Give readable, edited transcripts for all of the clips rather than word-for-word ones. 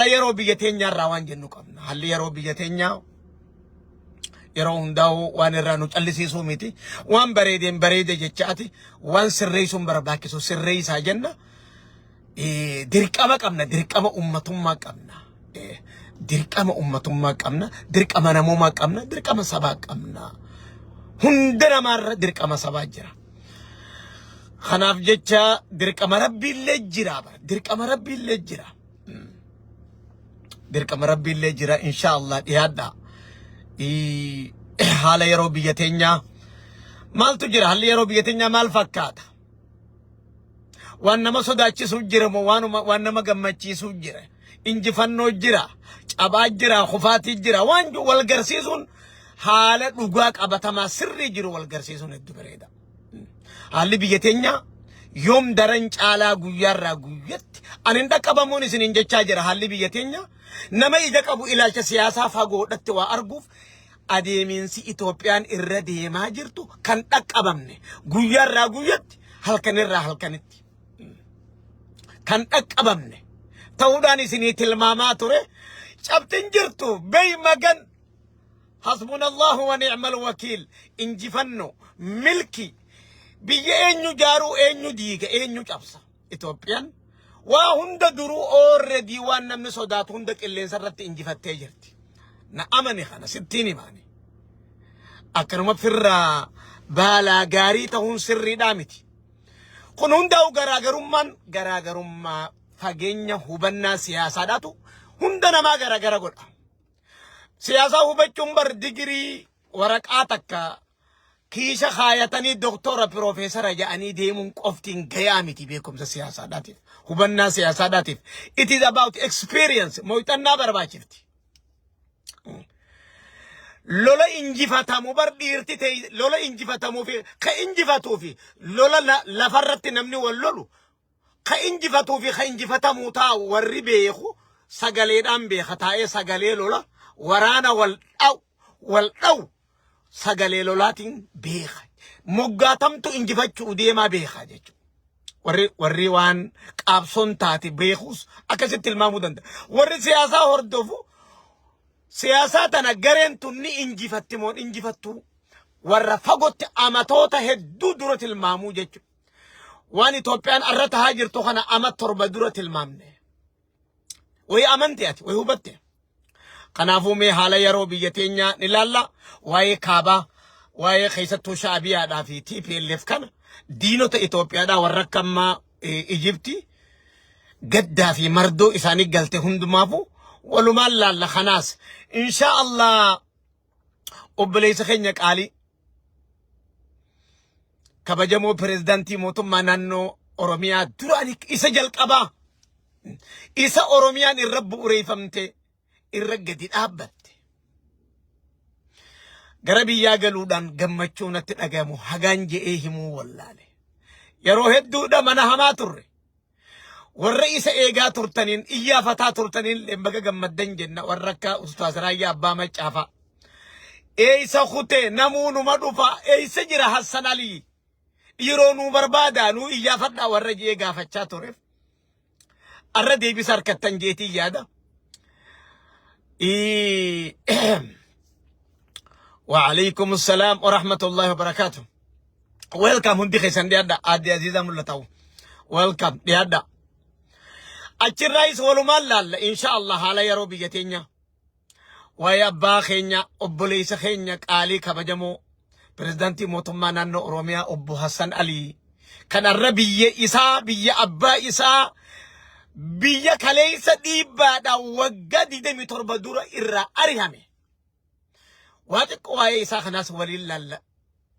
Haala yeroo biyya teenyaa irraa waan jennu qabna. Haalli yeroo biyya teenyaa yeroo hundaa'u waan irraa nu callisiisuu miti. Waan bareedeen bareede jechaati, waan sirreessuun barbaachisu sirreessaa jenna. Dirqama qabna, dirqama ummatummaa qabna. Dirqama ummatummaa qabna, dirqama namummaa qabna, dirqama sabaa qabna. Hunda namaarra dirqama sabaa jira. Kanaaf jecha dirqama rabbiillee jira bara. Dirqama rabbiillee jira. Dirqama rabbiillee jira, insha Allah dhiyaadha. Haala yeroo biyya teenyaa maaltu jira? Haalli yeroo biyya teenyaa maal fakkaata? Waan nama sodaachisu jira moo waan nama gammachiisu jira? Injifannoo jira, cabaa jira, kufaatii jira. Waan wal garsiisuun, haala dhugaa qabatamaa sirrii jiru wal garsiisuun hedduu bareeda. Haalli biyya teenyaa yoom daran caalaa guyyaarraa guyyatti ani hin dhaqqabamuun isiniin jechaa jira. Haalli biyya teenyaa nama ija qabu, ilaalcha siyaasaa fagoodhatti waa arguuf, adeemiinsi Itoophiyaan irra deemaa jirtu kan dhaqqabamne, guyyaarraa guyyatti, halkanirraa halkanitti kan dhaqqabamne ta'uudhaan isinii tilmaamaa ture. Cabtin jirtu bey magan, hasbunallahu wa ni'mal wakiil. Injifannoo, milki biyya eenyu jaaruu, eenyu diiga, eenyu cabsa? Itoophiyaan waa hunda duruu already waan namni sodaatu hunda qilleensa irratti injifattee jirti. Na amani, kana sittiin himaani. Akkanuma firraa baalaa gaarii ta'uun sirriidhaa miti. Kun hundaa'u garaagarummaan garaagarummaa fageenya hubannaa siyaasaadhaatu hunda namaa garaagara godha. Siyaasaa hubachuun bar digirii waraqaa takka kiisha kaayatanii doktora, piroofeesara jedhanii deemuun qoftiin gayaa miti beekumsa siyaasaadhaatiif, hubannaa siyaasaadhaatiif. It is about experience, muuxannaa barbaachifti. Lola injifatamu bar dhiirti ta'e, lola injifatamuu fi ka injifatuu fi lola lafarratti namni wal lolu, ka injifatuu fi ka injifatamuu taa'u warri beeku sagaleedhaan beeka. Taa'ee sagalee lola waraana wal dha'u wal dha'u sagalee lolaatiin beeka. Moggaatamtu injifachuu deemaa beeka jechuudha. Warri waan qaabsoon taate beekus akkasitti tilmaamuu danda'a. Warri siyaasaa hordofu siyaasaa tana gareen tun ni injifatti moo injifattu warra fagootti amatoota hedduu dura tilmaamuu jechuudha. Waan Itoophiyaan arra tahaa jirtu kana ama 7 dura tilmaamne. Wayi amante ati, wayi hubatte. Kanaafuu mee haala yeroo biyya teenyaa ni laalla. Waa'ee kaabaa, waa'ee keessattuu Shaabiyaadhaa fi TPLF kana, diinota Itoophiyaadhaa warra akka ammaa Ijipti gaddaa fi mardoo isaanii galte hundumaafu walumaan laalla. Kanaas insha Allah obboleessa keenya qaalii kabajamoo pirezidaantii mootummaa naannoo Oromiyaa duraan isa jalqabaa, isa Oromiyaan irra bu'uureeffamte, irra gadi dhaabbatte, gara biyyaa galuudhaan gammachuu natti dhagahamu hagaan je'ee himuu wallaale. Yeroo hedduudha mana hamaa turre. Warra isa eegaa turtaniin, iyyaafataa turtaniin baga gammaddan jenna, warra akka Ustaaz Raayyaa Abbaa Maccaafaa. Eeysa kutee namuu numa dhufa, eeysa jira Hassan Alii? Dhiiroo nuu barbaada, nuu iyyaafadhaa warra je'ee gaafachaa tureef. Arra deebisa harkattan jeetii yaada. وعليكم السلام ورحمة الله وبركاته. Welcome hundi keessan, dhiyaadha. Aadde Aziizaa mul'atawu. Welcome, dhiyaadha. Achirraayis walumaan laalla insha Allah haala yeroo biyya teenya. Waa'ee abbaa keenya, obboleessa keenya qaalii kabajamoo pirezidaantii mootummaa naannoo Oromiyaa obbo Hassan Alii kan arra biyya isaa, biyya abbaa isaa, biyya kaleessa dhiibbaadhaan waggaa 27 dura irraa arihame. Waa xiqqoo waa'ee isaa kanaas waliin laalla.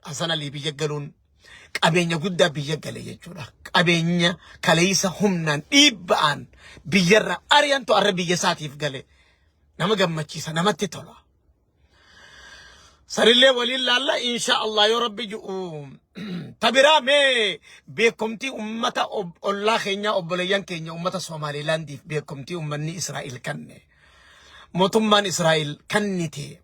Hassan Alii biyya galuun qabeenya guddaa biyya gale jechuudha. Qabeenya kaleessa humnaan dhiibba'aan biyyarra ari'antu arra biyya isaatiif gale. Nama gammachiisa, namatti tola. Sanillee waliin laalla insha Allah yoo rabbi ji'u. Tabiraa mee beekumtii ummata ollaa keenyaa, obboleeyyan keenya ummata Somaalilaandiif beekumtii ummanni Israa'el kanne, mootummaan Israa'el kannite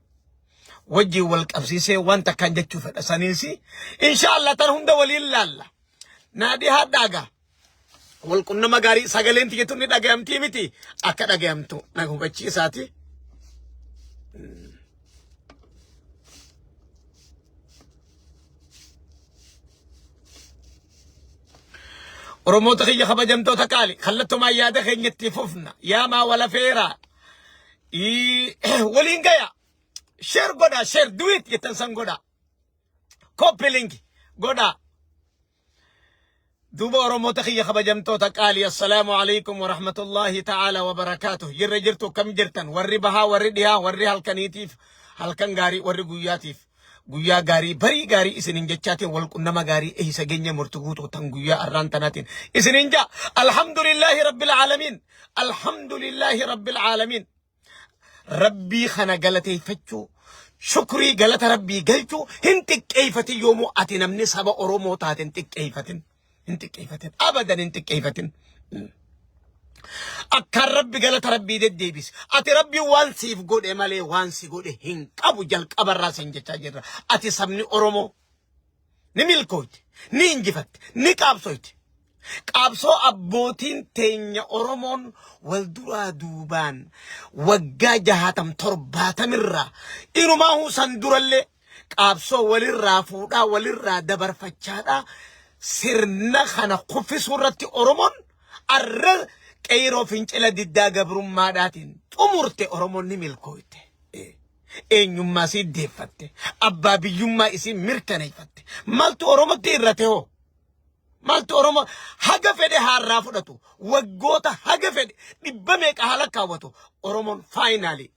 wajjin wal qabsiisee wanta akkaan jechuu fedha saniisi insha Allah tan hunda waliin laalla. Naa dhihaadhaagaa. Walqunnama gaarii sagaleen tiyya ni dhagayamtii miti akka dhagayamtu na hubachiisaati. Oromoota kiyya kabajamtoota qaali kallattumaan yaada keenya itti fufna yaamaa walafeeraa waliin gaya share godha share duet jettan san godha copy link godha. Duuba Oromoota kiyya kabajamtoota qaalii assalaamu alaikum wa rahmatullahi ta'ala wa barakaatuh. Jirra jirtu akkam jirtan warri bahaa warri dhihaa warri halkaniitiif halkan gaarii warri guyyaatiif guyyaa gaarii barii gaarii isinin jechaatiin wal qunnama gaarii eeysa genya murti guutuu tan guyyaa arraan tanaatiin isinin jaa alhamdulillahi rabbil aalamiin alhamdulillahi rabbil aalamiin Rabbii kana galateeffachuu shukrii galata rabbii galchuu hin xiqqeeffatin yoomuu ati namni saba Oromoo taate hin xiqqeeffatin hin xiqqeeffatin abadan hin xiqqeeffatin. Akkaan rabbi galata rabbii deddeebise ati rabbi waan siif godhe malee waan si godhe hin qabu jalqabarraa sin jechaa jirra ati sabni Oromoo ni milkooyte ni injifatte ni qaabsoyte Qaabsoo abbootiin teenya Oromoon wal duraa duubaan waggaa jahaatam torbaatamirraa inumaahuu san durallee qaabsoo walirraa fuudhaa walirraa dabarfachaadhaa sirna kana kuffisuu irratti Oromoon arra qeyroo fincila diddaa gabrummaadhaatiin xumurte Oromoon ni milkooyte. Eenyummaa isii deeffatte. Abbaa biyyummaa isii mirkaneeffatte. Maaltu Oromootti irrate hoo? Maaltu Oromoo haga fedhe haarraa fudhatu waggoota haga fedhe dhibba meeqa haala kaawwatu Oromoon finally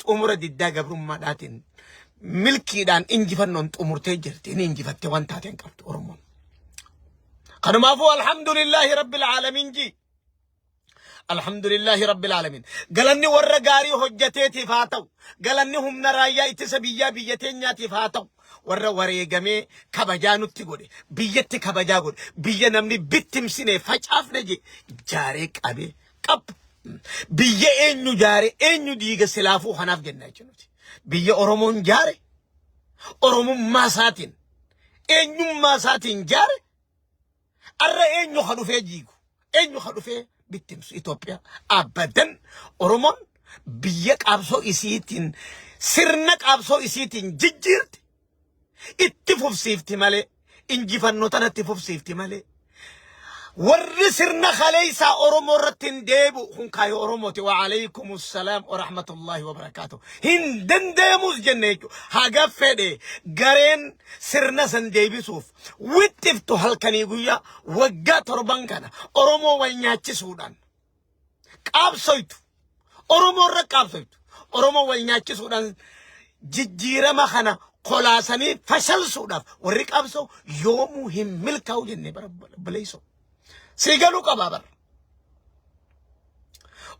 xumura diddaa gabrummaadhaatiin milkiidhaan injifannoon xumurtee jirti. Inni injifattee waan taateen qabdu Oromoon. Kanumaafuu alhamdulillaahi rabbil aalamiin jii. Alhamdulillahi Rabbil Aalamiin. Galanni warra gaarii hojjateetiif haa ta'u. Galanni humna raayyaa ittisa biyyaa biyya teenyaatiif haa ta'u. Warra wareegamee kabajaa nutti godhe. Biyyatti kabajaa godhe. Biyya namni bittimsine facaafne je jaaree qabee qab. Biyya eenyu jaare eenyu diiga silaafuu kanaaf jenna jechuudha. Biyya Oromoon jaare Oromummaa isaatiin eenyummaa isaatiin jaare Arra eenyu ka dhufee jiigu? Eenyu ka dhufee bittimsu Itoophiyaa? Abadan Oromoon biyya qaabsoo isiitiin sirna qaabsoo isiitiin jijjiirti itti fufsiifti malee injifannoo tanatti fufsiifti malee warri sirna kaleessaa Oromoo irratti hin deebi'u kun kaayoo Oromooti. Wa alaykum salaam wa rahmatullahi wa barakaatuh. Hin dandeemus jenne jechuudha. Haga fedhe gareen sirna san deebisuuf wixxiftu halkanii guyyaa waggaa torban kana Oromoo wal nyaachisuudhaan qaabsoytu. Oromoo irra qaabsoytu. Oromoo wal nyaachisuudhaan jijjiirama kana kolaasanii fashalsuudhaaf warri qaabsoo yoomuu hin milkaa'u jennee bara baleessoo. Sii galuu qabaa bara.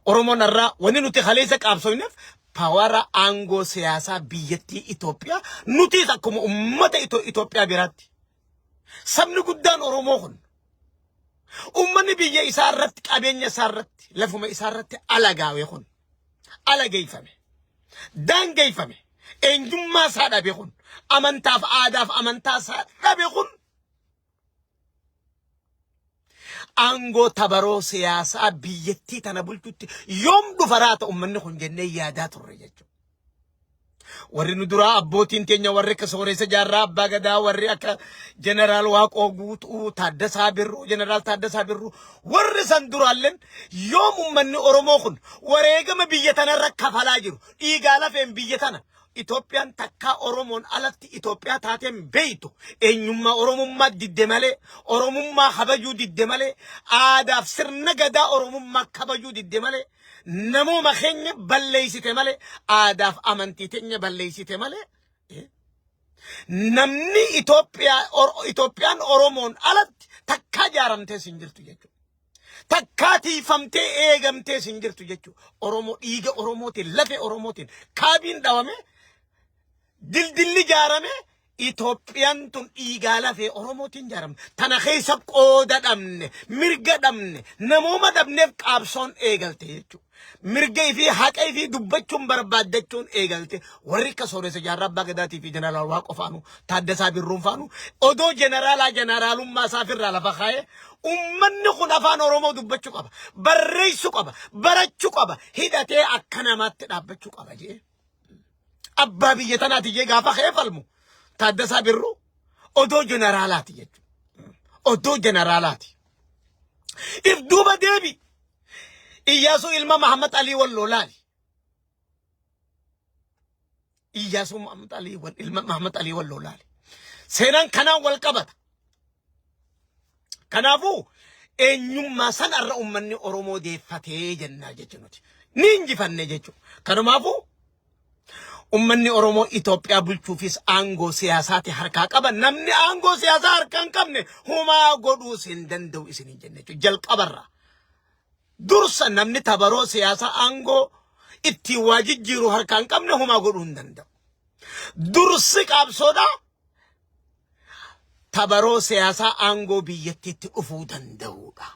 Oromoon irraa wanni nuti kaleessa qaabsoyneef paawara aangoo siyaasaa biyyattii Itoophiyaa nutis akkuma uummata Itoophiyaa biraatti. Sabni guddaan Oromoo kun uummanni biyya isaa irratti qabeenya isaa irratti lafuma isaa irratti alagaawe kun alageeffame daangeeffame eenyummaa isaa dhabe kun amantaaf aadaaf amantaa isaa dhabe kun aangoo tabaroo siyaasaa biyyattii tana bulchutti yoom dhufa laata uummanni kun jennee yaadaa turre jechuudha. Warri nu duraa abbootiin teenya warri akka Sooressa Jaarraa Abbaa Gadaa warri akka Jeneraal Waaqoo Guutuu Taaddasaa Birruu Jeneraal Taaddasaa Birruu warri san duraalleen yoom uummanni Oromoo kun wareegama biyya tanarra kafalaa jiru dhiigaa lafeen biyya tana Itoophiyaan takkaa Oromoon alatti Itoophiyaa taateen beeytu eenyummaa Oromummaa didde malee Oromummaa kabajuu didde malee aadaaf sirna gadaa Oromummaa kabajuu didde malee namooma keenya balleessite malee aadaaf amantii teenya balleessite malee namni Itoophiyaa Itoophiyaan Oromoon alatti takkaa jaaramtees hin jirtu jechuudha. Takkaa tiifamtee eegamtees hin jirtu jechuudha. Oromoo dhiiga Oromootiin lafee Oromootiin kaabiin dhawame dildilli ijaarame Itoophiyaan tun dhiigaa lafee Oromootiin ijaaramte. Tana keessa qooda dhabne, mirga dhabne, namooma dhabneef qaabsoon eegalte jechuudha. Mirga ifii haqa ifii dubbachuun barbaaddachuun eegalte. Warri akka Sooressa Jaarraa Abbaa Gadaatii fi Jeneraal Waaqoo faanu, Taaddasaa Birruun faanu odoo jeneraalaa jeneraalummaa isaa ofirraa lafa kaa'ee ummanni kun afaan Oromoo dubbachuu qaba, barreessuu qaba, barachuu qaba, hidhatee akka namaatti dhaabbachuu qaba jee. Abbaa biyya tanaati jee gaafa ka'ee falmu Taaddasaa Birruu odoo jeneraalaati jechuudha. Odoo jeneraalaati. If duuba deebi. Iyyaasuu ilma Mahammad Alii Walloo laali. Iyyaasuu Mahammad Alii ilma Mahammad Alii Walloo laali. Seenaan kanaan wal qabata. Kanaafuu eenyummaa sana irra uummanni Oromoo deeffatee jennaa jechuun nuti. Ni injifanne jechuudha. Kanumaafuu uummanni Oromoo Itoophiyaa bulchuufis aangoo siyaasaati harkaa qaba. Namni aangoo siyaasaa harkaa hin qabne humaa godhuus hin danda'u isiniin jenne jechuudha. Jalqabarraa. Dursa namni tabaroo siyaasaa aangoo ittiin waa jijjiiru harkaa hin qabne humaa godhuu hin danda'u. Dursi qabsoodhaa tabaroo siyaasaa aangoo biyyattiitti dhufuu danda'uudha.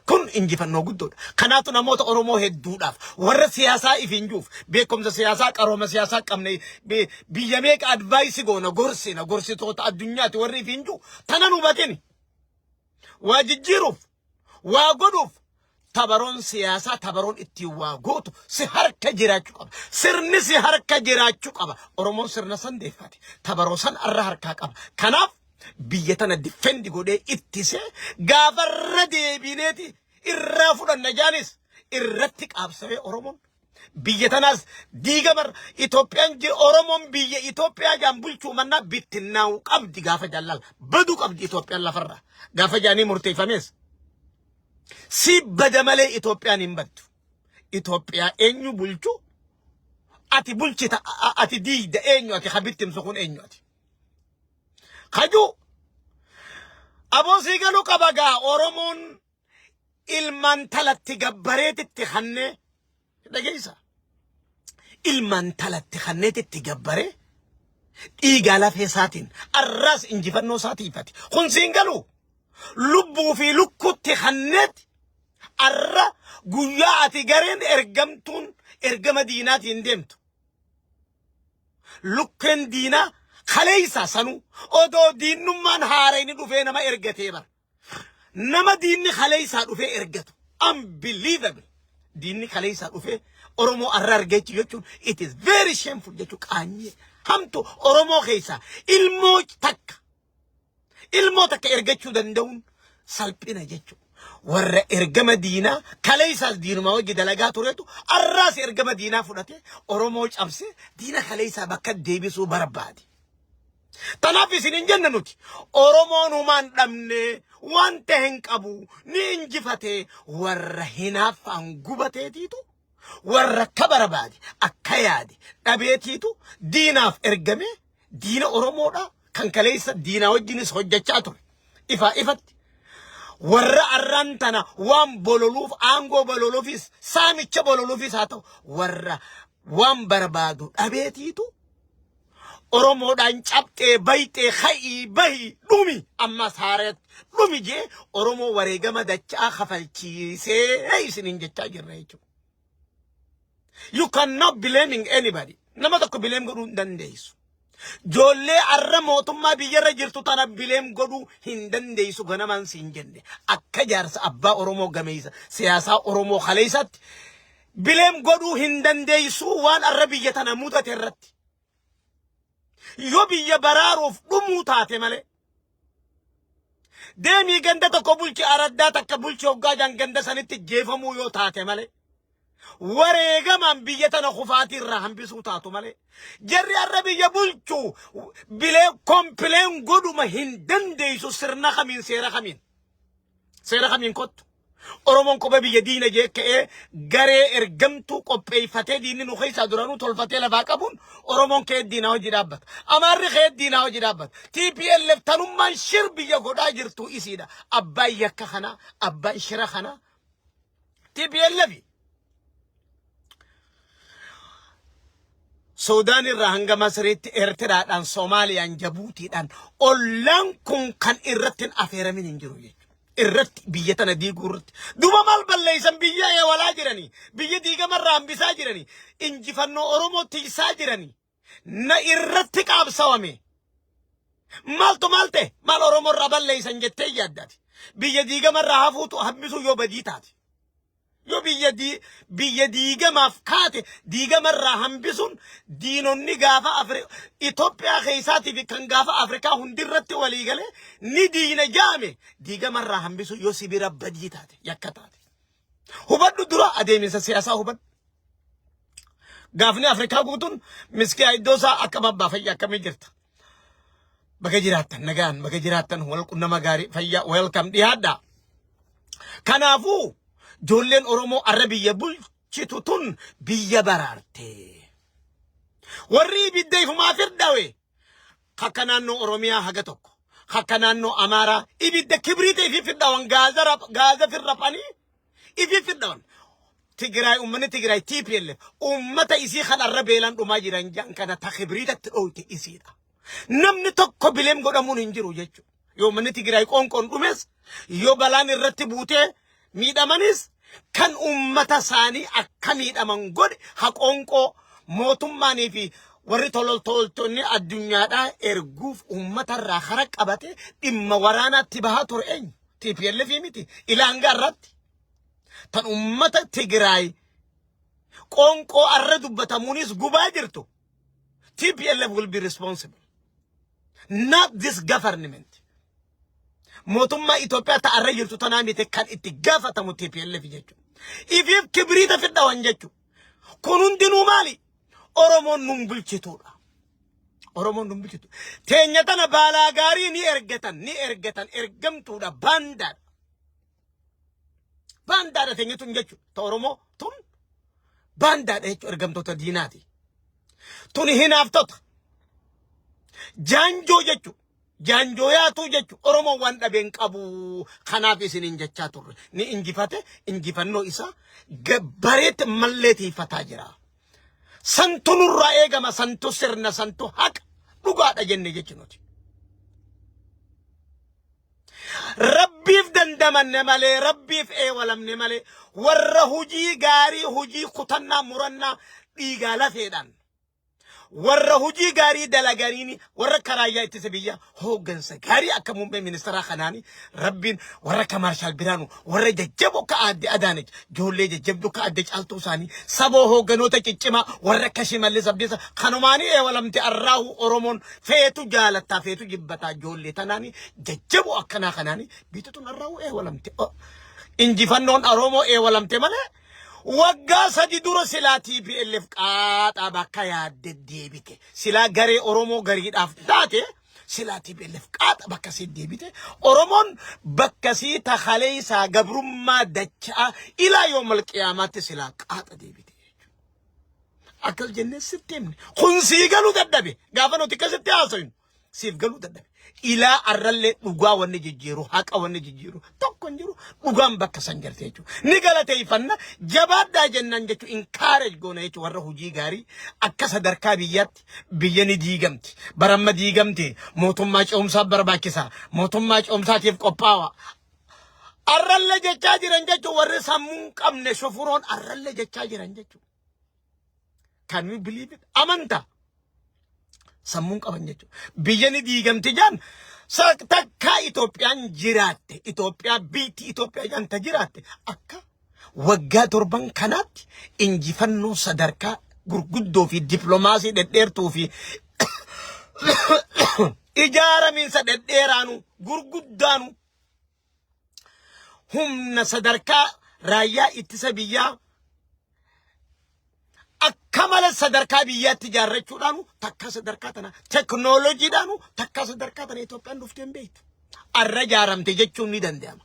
Kun injifannoo guddoodha. Kanaatu namoota Oromoo hedduudhaaf warra siyaasaa if hin juuf beekumsa siyaasaa qarooma siyaasaa qabne biyya meeqa advaayisi goona gorsina gorsitoota addunyaati warri if hin juu tanan hubatini. Waa jijjiiruuf waa godhuuf tabaroon siyaasaa tabaroon ittiin waa gootu si harka jiraachuu qaba. Sirni si harka jiraachuu qaba. Oromoon sirna san deeffate. Tabaroo san arra harkaa qaba. Kanaaf biyya tana defend godhee ittisee gaafarra deebineeti irraa fudhanna jaanis irratti qaabsawee Oromoon biyya tanaas diigamar Itoophiyaan Oromoon biyya Itoophiyaa jaan bulchuu mannaa bittinnaa'uu qabdi gaafa jaalala baduu qabdi Itoophiyaan lafarraa gaafa jaanii murteeffames si bada malee Itoophiyaan hin baddu. Itoophiyaa eenyu bulchu ati bulchita ati diigda eenyu ati ka bittimsu kun eenyu ati. Kajuu aboo sii galuu qaba gaa Oromoon ilmaan talatti gabbareetitti hannee dhageessa. Ilmaan talatti hanneetitti gabbaree dhiigaa lafee isaatiin arraas injifannoo isaatiifati. Kun siin galu lubbuu fi lukkutti hanneeti arra guyyaa ati gareen ergamtuun ergama diinaatiin deemtu. Lukkeen diinaa kaleessa sanuu odoo diinnummaan haarayni dhufee nama ergatee bara. Nama diinni kaleessaa dhufee ergatu. Unbelievable. Diinni kaleessaa dhufee Oromoo arra argeechi jechuun it is very shameful jechuun qaanyee hamtu Oromoo keessaa ilmoo takka ilmoo takka ergachuu danda'uun salphina jechuudha. Warra ergama diinaa kaleessaas diinumaa wajji dalagaa turetu arraas ergama diinaa fudhatee Oromoo cabsee diina kaleessaa bakka deebisuu barbaade. Tanaaf isin hin jenne nuti Oromoon humaan dhabne wanta hin qabu ni injifate warra hinaaffaan gubateetiitu warra akka barbaade akka yaade dhabeetiitu diinaaf ergame diina Oromoodha kan kaleessa diinaa wajjinis hojjechaa ture ifaa ifatti. Warra arraan tana waan bololuuf aangoo bololuufis saamicha bololuufis haa ta'u warra waan barbaadu dhabeetiitu Oromoodhaan cabxee bayxee ka'ii bahi dhumi ammas haaratti dhumi jee Oromoo wareegama dachaa kafalchiisee isiniin jechaa jirra jechuudha. You cannot blaming anybody. Nama tokko blame godhuu hin dandeessu. Ijoollee arra mootummaa biyyarra jirtu tana blame godhuu hin dandeessu ganamaan siin jenne. Akka jaarsa abbaa Oromoo gameessa siyaasaa Oromoo kaleessatti blame godhuu hin dandeessu waan arra biyya tana mudate irratti. Yoo biyya baraaruuf dhumuu taate malee. Deemii ganda tokko bulchi araddaa takka bulchi hoggaa jaan ganda sanitti jeefamuu yoo taate malee. Wareegamaan biyya tana kufaatii irraa hambisuu taatu malee. Jarri har'a biyya bulchu bilee complain godhuma hin dandeessu sirna kamiin seera kamiin. Seera kamiin kottu. Oromoon kophee biyya diina jee ka'ee garee ergamtuu qopheeffatee diinni nu keessaa duranuu tolfatee lafaa qabuun Oromoon ka'ee diinaa hojii dhaabbata. Amaarri ka'ee diinaa hojii dhaabbata. TPLF tanummaan shir biyya godhaa jirtu isiidha. Abbaan yakka kanaa, abbaan shira kanaa. TPLF. Suudaan irraa hanga Masriitti, Eertiraadhaan, Soomaaliyaan, Jabuutiidhaan ollaan kun kan irratti hin afeeramin hin jiru jechuudha. Irratti biyya tana diiguu irratti. Duuba maal balleessan? Biyya eewalaa jiranii, biyya diigamarraa hambisaa jiranii, injifannoo Oromoo tiisaa jiranii. Na irratti qaabsawame. Maaltu maal ta'e? Maal Oromoo irraa balleessan jettee yaaddaati? Biyya diigamarraa hafuutu hambisuu yoo badii taate. Yoo biyya diigamaaf kaate diigamarraa hambisuun diinonni gaafa Itoophiyaa keessaatii fi kan gaafa Afrikaa hundirratti walii galee ni diina jaame diigamarraa hambisuu yoo sibira badii taate, yakka taate. Hubadhu, dura adeeminsa siyaasaa hubadhu. Gaafni Afrikaa guutuun miskiyaa iddoo isaa akka babbaa fayyaa akkamii jirta? Baga jiraattan, nagaan baga jiraattan, wal qunnama gaarii, fayyaa, welcome, dhiyaadhaa. Kanaafuu ijoolleen Oromoo arra biyya bulchitu tun biyya baraarte. Warri ibidda ifumaa firdhawe akka naannoo Oromiyaa haga tokko, akka naannoo Amaaraa ibidda kibriita ifii firdhawan, gaaza firraphanii ifii firdhawan. Tigraay, uummanni Tigraay, TPLF uummata isii kan arra beelaan dhumaa jiran jaan kana ta kibriitatti dhoyte isiidha. Namni tokko blame godhamuun hin jiru jechuudha. Yoo uummanni Tigraay qoonqoon dhumes, yoo balaan irratti buutee miidhamanis, kan uummata isaanii akka miidhaman godhe ha qoonqoo mootummaanii fi warri tololtooltonni addunyaadhaa erguuf uummatarraa hara qabate dhimma waraanaatti bahaa ture eenyu? TPLF miti ilaangaa irratti. Tan uummata Tigraay qoonqoo arra dubbatamuunis gubaa jirtu. TPLF will be responsible. Not this government. Mootummaa Itoophiyaa ta'arra jirtu tanaa miti kan itti gaafatamu TPLF jechuudha. Ifiif kibriita fidhawan jechuudha. Kun hundinuu maali? Oromoon nun bulchituudha. Oromoon nun bulchitu. Teenya tana baalaa gaarii ni ergatan, ni ergatan, ergamtuudha, baandaadha. Baandaadha teenya tun jechuudha. Ta Oromoo tun baandaadha jechuudha, ergamtoota diinaati. Tun hinaaftota. Jaanjoo jechuudha. Jaanjoo yaatuu jechuudha. Oromoon waan dhabeen qabu, kanaaf isiniin jechaa turre. Ni injifate, injifannoo isaa gabbareetti mallee tiifataa jira. Santu nurraa eegama, santu sirna, santu haqa dhugaadha jenne jechuudha. Rabbiif dandamanne malee, rabbiif eewalamne malee, warra hujii gaarii, hujii kutannaa murannaa dhiigaa lafeedhaan warra hujii gaarii dalaganiini, warra akka raayyaa ittisa biyyaa hooggansa gaarii akka muummee ministeeraa kanaani, rabbiin warra akka Maarshaal Biraanuu, warra jajjaboo akka aadde Adaanech, ijoollee jajjabduu akka aadde Caaltuu isaanii, saboo hoogganoota ciccimaa warra akka Shimallis Abdiisa kanumaanii eewalamte. Arraahu Oromoon feetu jaalattaa feetu jibbataa ijoollee tanaani jajjaboo akkanaa kanaani biyya tun arraahu eewalamte. Injifannoon Oromoo eewalamte malee waggaa 3 dura silaa TPLF qaaxaa bakka yaadde deebite. Silaa garee Oromoo gariidhaaf taate, silaa TPLF qaaxa bakka sii deebite. Oromoon bakka sii takalee isaa gabrummaa dachaa ilaa yoomal qiyaamaatti silaa qaaxa deebite. Akkas jennee sitti himne. Kun sii galuu dadhabe. Gaafa nuti akkasitti haasofnu siif galuu dadhabe. Ilaa arrallee dhugaa wanni jijjiiru, haqa wanni jijjiiru tokko hin jiru. Dhugaan bakka san jirti jechuudha. Ni galateeffanna, jabaadhaa jennaan jechuudha. Encourage goona jechuudha warra hojii gaarii akka sadarkaa biyyaatti biyya ni diigamti. Baramma diigamti, mootummaa ce'umsaa barbaachisa. Mootummaa ce'umsaatiif qophaawa. Arrallee jechaa jiran jechuudha warri sammuu hin qabne shofuroon arrallee jechaa jiran jechuudha. Can we believe it? Amantaa. Sammuun qaban jechuudha. Biyya ni diigamti jaan takkaa Itoophiyaan jiraatte, Itoophiyaa biitti Itoophiyaa jaan ta jiraatte akka waggaa 7 kanaatti injifannoo sadarkaa gurguddoo fi dippiloomaasii dhedheertuu fi ijaaramiinsa dhedheeraanu gurguddaanu humna sadarkaa raayyaa ittisa biyyaa akka mala sadarkaa biyyaatti ijaarrachuudhaanu takka sadarkaa tana teknooloojiidhaanu takka sadarkaa tana Itoophiyaan dhuftee hin beektu. Arra ijaaramte jechuun ni danda'ama.